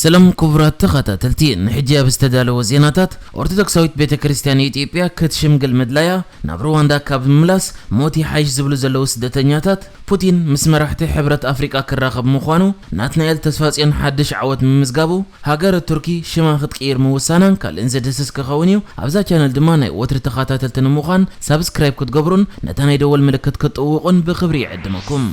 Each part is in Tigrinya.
ሰላም ክቡራት ተኸታተልቲ፣ ንሕጂ ኣብ ዝተዳለወ ዜናታት፣ ኦርቶዶክሳዊት ቤተ ክርስቲያን ኢትዮጵያ ክትሽምግል ምድላያ፣ ናብ ሩዋንዳ ካብ ምምላስ ሞት ይሓይሽ ዝብሉ ዘለዉ ስደተኛታት፣ ፑቲን ምስ መራሕቲ ሕብረት ኣፍሪቃ ክራኸብ ምዃኑ፣ ናትናኤል ተስፋጽዮን ሓድሽ ዓወት ምምዝጋቡ፣ ሃገረ ቱርኪ ሽማ ክትቅይር ምውሳናን ካልእን ዝድህስስ ክኸውን እዩ። ኣብዛ ቻነል ድማ ናይ ወትሪ ተኸታተልቲ ንምዃን ሳብስክራይብ ክትገብሩን ነታ ናይ ደወል ምልክት ክትጥውቑን ብኽብሪ ይዕድመኩም።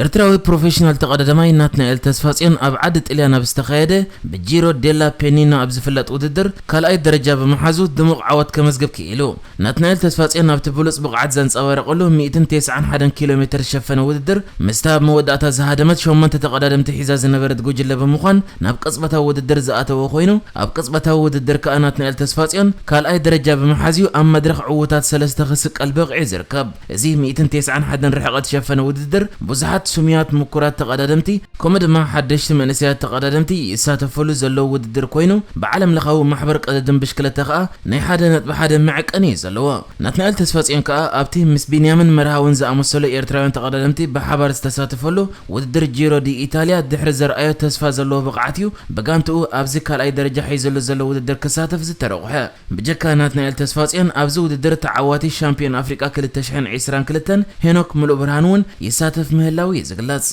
ኤርትራዊ ፕሮፌሽናል ተቐዳዳማይ ናትናኤል ተስፋጽዮን ኣብ ዓዲ ጥልያን ኣብ ዝተኻየደ ብጂሮ ዴላ ፔኒና ኣብ ዝፍለጥ ውድድር ካልኣይ ደረጃ ብምሓዙ ድሙቕ ዓወት ከመዝግብ ክኢሉ። ናትናኤል ተስፋጽዮን ኣብቲ ብሉጽ ብቕዓት ዘንጸባረቐሉ ሚእትን ተስዓን ሓደን ኪሎ ሜተር ዝሸፈነ ውድድር ምስታ ኣብ መወዳእታ ዝሃደመት ሸሞንተ ተቐዳደምቲ ሒዛ ዝነበረት ጉጅለ ብምዃን ናብ ቅጽበታዊ ውድድር ዝኣተወ ኮይኑ፣ ኣብ ቅጽበታዊ ውድድር ከኣ ናትናኤል ተስፋጽዮን ካልኣይ ደረጃ ብምሓዝ'ዩ ኣብ መድረኽ ዕዉታት ሰለስተ ክስቀል በቒዑ ዝርከብ። እዚ ሚእትን ተስዓን ሓደን ርሕቐት ዝሸፈነ ውድድር ብዙሓት ስሙያት ምኩራት ተቐዳደምቲ ከምኡ ድማ ሓደሽቲ መንእሰያት ተቐዳደምቲ ይሳተፈሉ ዘለዉ ውድድር ኮይኑ፣ ብዓለም ለኻዊ ማሕበር ቅድድም ብሽክለታ ከኣ ናይ ሓደ ነጥቢ ሓደ መዐቀኒ እዩ ዘለዎ። ናትናኤል ተስፋጽዮን ከኣ ኣብቲ ምስ ቢንያምን መርሃውን ዝኣመሰሉ ኤርትራውያን ተቐዳደምቲ ብሓባር ዝተሳተፈሉ ውድድር ጂሮ ዲ ኢታልያ ድሕሪ ዘርኣዮ ተስፋ ዘለዎ ብቕዓት እዩ ብጋንትኡ ኣብዚ ካልኣይ ደረጃ ሒዘሉ ዘሎ ውድድር ክሳተፍ ዝተረቑሐ። ብጀካ ናትናኤል ተስፋጽዮን ኣብዚ ውድድር ተዓዋቲ ሻምፒዮን ኣፍሪቃ ክልተ ሽሕን ዕስራን ክልተን ሄኖክ ምሉእ ብርሃን እውን ይሳተፍ ምህላው እዩ ዝግለጽ።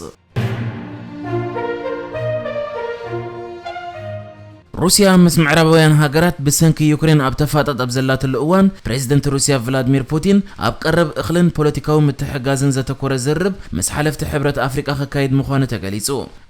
ሩስያ ምስ ምዕራባውያን ሃገራት ብሰንኪ ዩክሬን ኣብ ተፋጠጥ ኣብ ዘላትሉ እዋን፣ ፕሬዝደንት ሩስያ ቭላድሚር ፑቲን ኣብ ቀረብ እኽልን ፖለቲካዊ ምትሕግጋዝን ዘተኮረ ዝርርብ ምስ ሓለፍቲ ሕብረት ኣፍሪቃ ክካየድ ምዃኑ ተገሊጹ።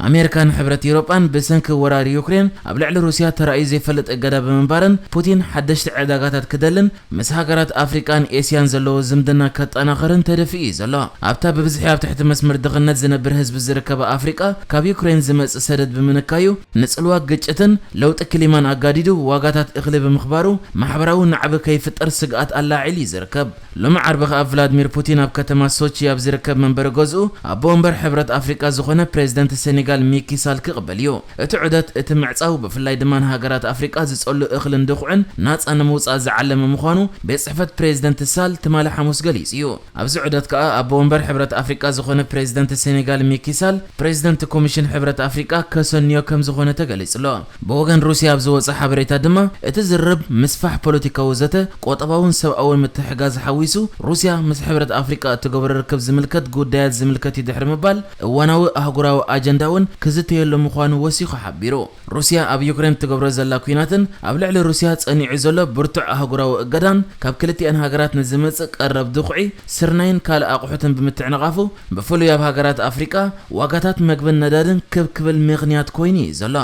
ኣሜሪካን ሕብረት ኤውሮጳን ብሰንኪ ወራር ዩክሬን ኣብ ልዕሊ ሩስያ ተራእዩ ዘይፈልጥ እገዳ ብምንባረን፣ ፑቲን ሓደሽቲ ዕዳጋታት ክደልን ምስ ሃገራት ኣፍሪቃን ኤስያን ዘለዎ ዝምድና ከጠናኽርን ተደፊኡ እዩ ዘሎ። ኣብታ ብብዝሒ ኣብ ትሕቲ መስመር ድኽነት ዝነብር ህዝቢ ዝርከባ ኣፍሪቃ፣ ካብ ዩክሬን ዝመጽእ ሰደድ ብምንካዩ፣ ንጽልዋ ግጭትን ለውጢ ክሊማን ኣጋዲዱ፣ ዋጋታት እኽሊ ብምኽባሩ፣ ማሕበራዊ ናዕቢ ከይፍጠር ስግኣት ኣላዒሉ እዩ ዝርከብ። ሎሚ ዓርቢ ከኣ ቭላድሚር ፑቲን ኣብ ከተማ ሶቺ ኣብ ዝርከብ መንበሪ ገዝኡ ኣቦ ወንበር ሕብረት ኣፍሪቃ ዝኾነ ፕሬዝደንት ሴኔጋል ሚኪ ሳል ክቕበል እዩ። እቲ ዑደት እቲ ምዕጻው ብፍላይ ድማ ንሃገራት ኣፍሪቃ ዝጸሉ እኽልን ድኹዕን ናጻ ንምውጻእ ዝዓለመ ምዃኑ ቤት ጽሕፈት ፕሬዝደንት ሳል ትማሊ ሓሙስ ገሊጹ እዩ። ኣብዚ ዑደት ከኣ ኣቦ ወንበር ሕብረት ኣፍሪቃ ዝኾነ ፕሬዝደንት ሴኔጋል ሚኪ ሳል ፕሬዝደንት ኮሚሽን ሕብረት ኣፍሪቃ ከሰንዮ ከም ዝኾነ ተገሊጹ ኣሎ። ብወገን ሩስያ ኣብ ዝወጸ ሓበሬታ ድማ፣ እቲ ዝርርብ ምስፋሕ ፖለቲካዊ ዘተ፣ ቁጠባውን ሰብኣውን ምትሕጋዝ ሓዊሱ፣ ሩስያ ምስ ሕብረት ኣፍሪቃ እትገብሮ ርክብ ዝምልከት ጉዳያት ዝምልከት እዩ ድሕሪ ምባል፣ እዋናዊ ኣህጉራዊ ኣጀንዳ እውን ክዝተየሉ ምዃኑ ወሲኹ ሓቢሩ። ሩስያ ኣብ ዩክሬን እትገብሮ ዘላ ኲናትን ኣብ ልዕሊ ሩስያ ጸኒዑ ዘሎ ብርቱዕ ኣህጉራዊ እገዳን፣ ካብ ክልቲኣን ሃገራት ንዝመጽእ ቀረብ ድኹዒ፣ ስርናይን ካልእ ኣቑሑትን ብምትዕንቓፉ፣ ብፍሉይ ኣብ ሃገራት ኣፍሪቃ ዋጋታት መግብን ነዳድን ክብ ክብል ምኽንያት ኮይኑ እዩ ዘሎ።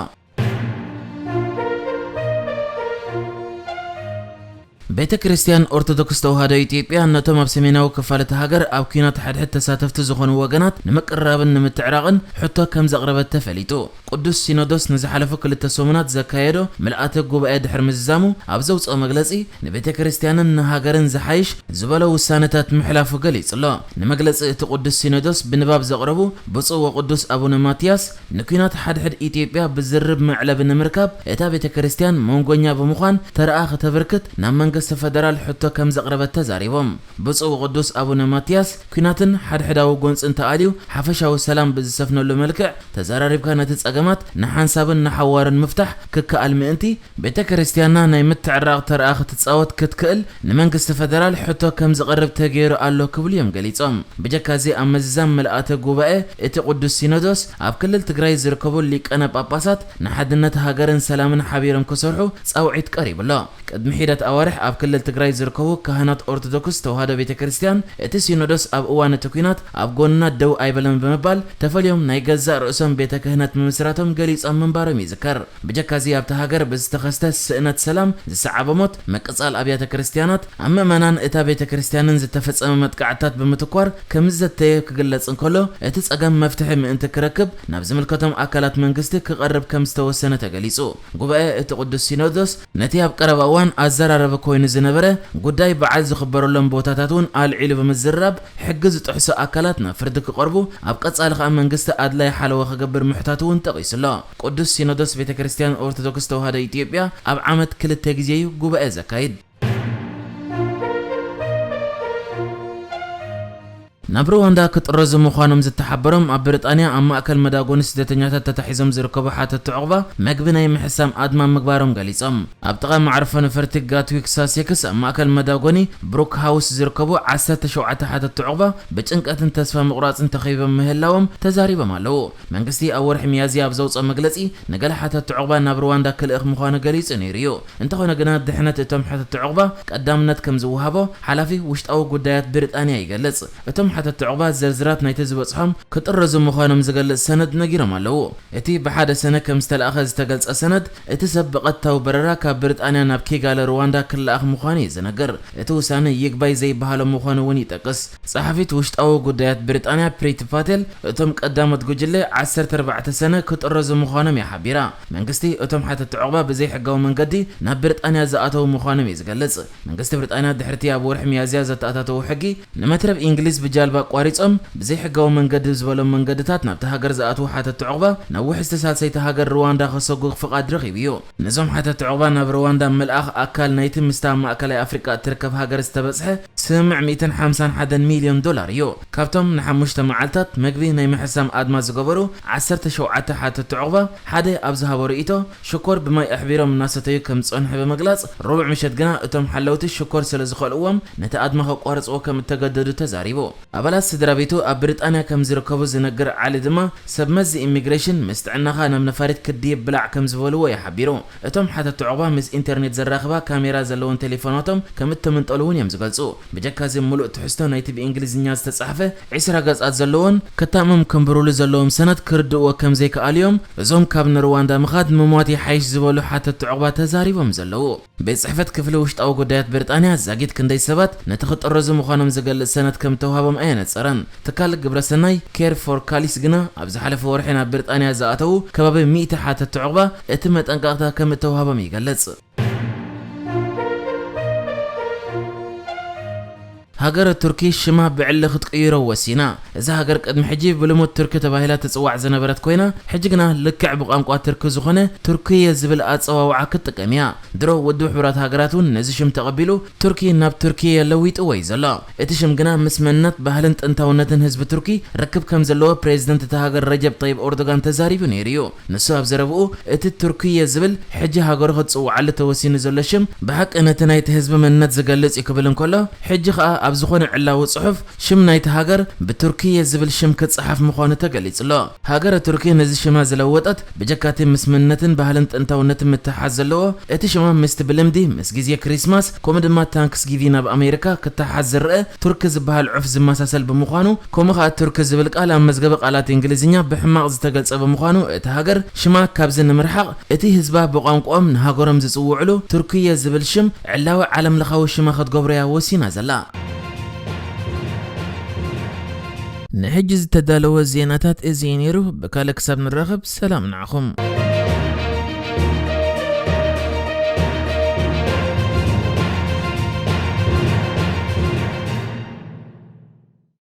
ቤተ ክርስቲያን ኦርቶዶክስ ተዋህዶ ኢትዮጵያ ነቶም ኣብ ሰሜናዊ ክፋል እታ ሃገር ኣብ ኲናት ሓድሕድ ተሳተፍቲ ዝኾኑ ወገናት ንምቅርራብን ንምትዕራቕን ሕቶ ከም ዘቕረበት ተፈሊጡ። ቅዱስ ሲኖዶስ ንዝሓለፉ ክልተ ሰሙናት ዘካየዶ ምልኣተ ጉባኤ ድሕሪ ምዝዛሙ ኣብ ዘውፅኦ መግለፂ፣ ንቤተ ክርስቲያንን ንሃገርን ዝሓይሽ ዝበሎ ውሳነታት ምሕላፉ ገሊጹ ኣሎ። ንመግለጺ እቲ ቅዱስ ሲኖዶስ ብንባብ ዘቕረቡ ብፁዕ ወቅዱስ ኣቡነ ማትያስ፣ ንኲናት ሓድሕድ ኢትዮጵያ ብዝርብ መዕለቢ ንምርካብ እታ ቤተ ክርስቲያን መንጎኛ ብምዃን ተራኣ ከተበርክት ናብ መንግስቲ ፈደራል ሕቶ ከም ዘቕረበት ተዛሪቦም። ብፁዕ ወቅዱስ ኣቡነ ማትያስ፣ ኲናትን ሓድሕዳዊ ጎንጽን ተኣልዩ ሓፈሻዊ ሰላም ብዝሰፍነሉ መልክዕ ተዘራሪብካ ነቲ ጸገማት ንሓንሳብን ንሓዋርን ምፍታሕ ክከኣል ምእንቲ፣ ቤተ ክርስቲያንና ናይ ምትዕራቕ ተራኣ ክትጻወት ክትክእል ንመንግስቲ ፈደራል ሕቶ ከም ዝቐርብ ተገይሩ ኣሎ ክብሉ እዮም ገሊጾም። ብጀካ እዚ ኣብ ምዝዛም ምልኣተ ጉባኤ እቲ ቅዱስ ሲኖዶስ ኣብ ክልል ትግራይ ዝርከቡ ሊቃነ ጳጳሳት ንሓድነት ሃገርን ሰላምን ሓቢሮም ክሰርሑ ጻውዒት ቀሪቡ ኣሎ። ቅድሚ ሒደት ኣዋርሕ ኣብ ክልል ትግራይ ዝርከቡ ካህናት ኦርቶዶክስ ተዋህዶ ቤተ ክርስቲያን እቲ ሲኖዶስ ኣብ እዋን እቲ ኲናት ኣብ ጎንና ደው ኣይበለን ብምባል ተፈልዮም ናይ ገዛእ ርእሶም ቤተ ክህነት ምምስራቶም ገሊጾም ምንባሮም ይዝከር። ብጀካዚ ኣብታ ሃገር ብዝተኸስተ ስእነት ሰላም ዝሰዓበ ሞት፣ ምቅጻል ኣብያተ ክርስቲያናት፣ ኣብ ምእመናን እታ ቤተ ክርስቲያንን ዝተፈጸመ መጥቃዕትታት ብምትኳር ከም ዝዘተየ ክግለጽ እንከሎ፣ እቲ ጸገም መፍትሒ ምእንቲ ክረክብ ናብ ዝምልከቶም ኣካላት መንግስቲ ክቐርብ ከም ዝተወሰነ ተገሊጹ። ጉባኤ እቲ ቅዱስ ሲኖዶስ ነቲ ኣብ ቀረባ እዋን ኣዘራረቢ ኮይኑ ዝነበረ ጉዳይ በዓል ዝኽበረሎም ቦታታት እውን ኣልዒሉ ብምዝራብ፣ ሕጊ ዝጥሕሱ ኣካላት ናብ ፍርዲ ክቐርቡ፣ ኣብ ቀጻሊ ከኣ መንግስቲ ኣድላይ ሓለዋ ክገብር ምሕታቱ እውን ጠቒሱ ኣሎ። ቅዱስ ሲኖዶስ ቤተ ክርስቲያን ኦርቶዶክስ ተዋህዶ ኢትዮጵያ ኣብ ዓመት ክልተ ግዜ እዩ ጉባኤ ዘካይድ። ናብ ሩዋንዳ ክጥረዙ ምዃኖም ዝተሓበሮም ኣብ ብሪጣንያ ኣብ ማእከል መዳጎኒ ስደተኛታት ተታሒዞም ዝርከቡ ሓተቲ ዑቕባ፣ መግቢ ናይ ምሕሳም ኣድማ ምግባሮም ገሊጾም። ኣብ ጥቓ መዕርፎ ነፈርቲ ጋትዊክ ሳሴክስ ኣብ ማእከል መዳጎኒ ብሩክ ሃውስ ዝርከቡ ዓሰርተ ሸውዓተ ሓተቲ ዑቕባ ብጭንቀትን ተስፋ ምቑራጽን ተኸቢቦም ምህላዎም ተዛሪቦም ኣለዉ። መንግስቲ ኣብ ወርሒ ሚያዝያ ኣብ ዘውፅኦ መግለጺ፣ ንገለ ሓተቲ ዑቕባ ናብ ሩዋንዳ ክልእኽ ምዃኑ ገሊጹ ነይሩ እዩ። እንተኾነ ግና፣ ድሕነት እቶም ሓተቲ ዑቕባ ቀዳምነት ከም ዝወሃቦ ሓላፊ ውሽጣዊ ጉዳያት ብሪጣንያ ይገልጽ። እቶም ሓተቲ ዑቕባ ዝርዝራት ናይቲ ዝበጽሖም ክጥረዙ ምዃኖም ዝገልጽ ሰነድ ነጊሮም ኣለዉ። እቲ ብሓደ ሰነ ከም ዝተላእኸ ዝተገልጸ ሰነድ፣ እቲ ሰብ ብቐጥታዊ በረራ ካብ ብሪጣንያ ናብ ኪጋሊ ሩዋንዳ ክለኣኽ ምዃኑ እዩ ዝነግር። እቲ ውሳነ ይግባይ ዘይበሃሎ ምዃኑ እውን ይጠቅስ። ጸሓፊት ውሽጣዊ ጉዳያት ብሪጣንያ ፕሪቲ ፓቴል፣ እቶም ቀዳሞት ጉጅለ ዓሰርተ ኣርባዕተ ሰነ ክጥረዙ ምዃኖም እያ ሓቢራ። መንግስቲ እቶም ሓተቲ ዑቕባ ብዘይሕጋዊ መንገዲ ናብ ብሪጣንያ ዝኣተዉ ምዃኖም እዩ ዝገልጽ። መንግስቲ ብሪጣንያ ድሕርቲ ኣብ ወርሒ ሚያዝያ ዘተኣታተዉ ሕጊ፣ ንመትረብ እንግሊዝ ብጃልባ ኣቋሪጾም ብዘይሕጋዊ መንገዲ ዝበሎም መንገድታት ናብቲ ሃገር ዝኣትዉ ሓተቲ ዑቕባ ናብ ውሕስቲ ሳልሰይቲ ሃገር ሩዋንዳ ከሰጉግ ፍቓድ ረኺቡ እዩ። ነዞም ሓተቲ ዑቕባ ናብ ሩዋንዳ ምልኣኽ ኣካል ናይቲ ምስታ ኣብ ማእከላይ ኣፍሪቃ እትርከብ ሃገር ዝተበጽሐ ስምምዕ ሚእትን ሓምሳን ሓደን ሚልዮን ዶላር እዩ። ካብቶም ንሓሙሽተ መዓልታት መግቢ ናይ ምሕሳም ኣድማ ዝገበሩ ዓሰርተ ሸውዓተ ሓተቲ ዑቕባ፣ ሓደ ኣብ ዝሃቦ ርእይቶ፣ ሽኮር ብማይ ኣሕቢሮም እናሰተዩ ከም ዝጸንሑ ብምግላጽ፣ ረቡዕ ምሸት ግና እቶም ሓለውቲ ሽኮር ስለ ዝኸልእዎም፣ ነቲ ኣድማ ከቋርጽዎ ከም እተገደዱ ተዛሪቡ። ኣባላት ስድራ ቤቱ ኣብ ብሪጣንያ ከም ዝርከቡ ዝነግር ዓሊ ድማ፣ ሰብ መዚ ኢሚግሬሽን ምስ ጥዕናኻ ናብ ነፋሪት ክድይብ ብላዕ ከም ዝበልዎ እዩ ሓቢሩ። እቶም ሓተቲ ዑቕባ ምስ ኢንተርኔት ዘራኽባ ካሜራ ዘለወን ቴሌፎናቶም ከም እተመንጠሉ እውን እዮም ዝገልጹ። ብጀካዚ፣ ምሉእ ትሕዝቶ ናይቲ ብእንግሊዝኛ ዝተጻሕፈ ዒስራ ገጻት ዘለዎን ክታሞም ከንብሩሉ ዘለዎም ሰነድ ክርድእዎ ከም ዘይከኣሉ እዮም እዞም ካብ ንሩዋንዳ ምኻድ ምሟት ይሓይሽ ዝበሉ ሓተቲ ዑቕባ ተዛሪቦም ዘለዉ። ቤት ጽሕፈት ክፍሊ ውሽጣዊ ጉዳያት ብሪጣንያ ዛጊት ክንደይ ሰባት ነቲ ክጥረዙ ምዃኖም ዝገልጽ ሰነድ ከም እተውሃቦም ኣየነጸረን። ትካል ግብረሰናይ ኬር ፎር ካሊስ ግና፣ ኣብ ዝሓለፈ ወርሒ ናብ ብሪጣንያ ዝኣተዉ ከባቢ ሚእቲ ሓተቲ ዑቕባ እቲ መጠንቀቕታ ከም እተውሃቦም ይገልጽ። ሃገረ ቱርኪ ሽማ ብዕሊ ክትቅይሮ ወሲና። እዛ ሃገር ቅድሚ ሕጂ ብልሙድ ቱርኪ ተባሂላ ትጽዋዕ ዝነበረት ኮይና፣ ሕጂ ግና ልክዕ ብቋንቋ ቱርኪ ዝኾነ ቱርክየ ዝብል ኣጸዋውዓ ክትጥቀም እያ። ድሮ ውድብ ሕቡራት ሃገራት እውን ነዚ ሽም ተቐቢሉ፣ ቱርኪ ናብ ቱርክየ ለዊጥዎ እዩ ዘሎ። እቲ ሽም ግና ምስ መንነት፣ ባህልን ጥንታውነትን ህዝቢ ቱርኪ ርክብ ከም ዘለዎ ፕሬዚደንት እታ ሃገር ረጀብ ጠይብ ኦርዶጋን ተዛሪቡ ነይሩ እዩ። ንሱ ኣብ ዘረብኡ፣ እቲ ቱርክየ ዝብል ሕጂ ሃገሩ ክትጽውዓሉ ተወሲኑ ዘሎ ሽም፣ ብሓቂ ነቲ ናይቲ ህዝቢ መንነት ዝገልጽ እዩ ክብል እንከሎ፣ ሕጂ ከኣ ኣብ ዝኾነ ዕላዊ ጽሑፍ ሽም ናይቲ ሃገር ብቱርክየ ዝብል ሽም ክጸሓፍ ምዃኑ ተገሊጹ ኣሎ። ሃገረ ቱርኪ ነዚ ሽማ ዝለወጠት፣ ብጀካቲ ምስ መንነትን ባህልን ጥንታውነትን ምትሕሓዝ ዘለዎ፣ እቲ ሽማ ምስቲ ብልምዲ ምስ ግዜ ክሪስማስ፣ ከምኡ ድማ ታንክስጊቪን ኣብ ኣሜሪካ ክተሓሓዝ ዝረአ ቱርኪ ዝበሃል ዑፍ ዝመሳሰል ብምዃኑ፣ ከምኡ ከኣ ቱርኪ ዝብል ቃል ኣብ መዝገበ ቃላት እንግሊዝኛ ብሕማቕ ዝተገልጸ ብምዃኑ፣ እታ ሃገር ሽማ ካብዚ ንምርሓቕ፣ እቲ ህዝባ ብቋንቋኦም ንሃገሮም ዝጽውዕሉ ቱርክየ ዝብል ሽም ዕላዊ ዓለምለኻዊ ሽማ ክትገብሮ እያ ወሲና ዘላ። ንሕጂ ዝተዳለወ ዜናታት እዚ እዩ ነይሩ። ብካልእ ክሳብ ንራኸብ፣ ሰላም ንዓኹም።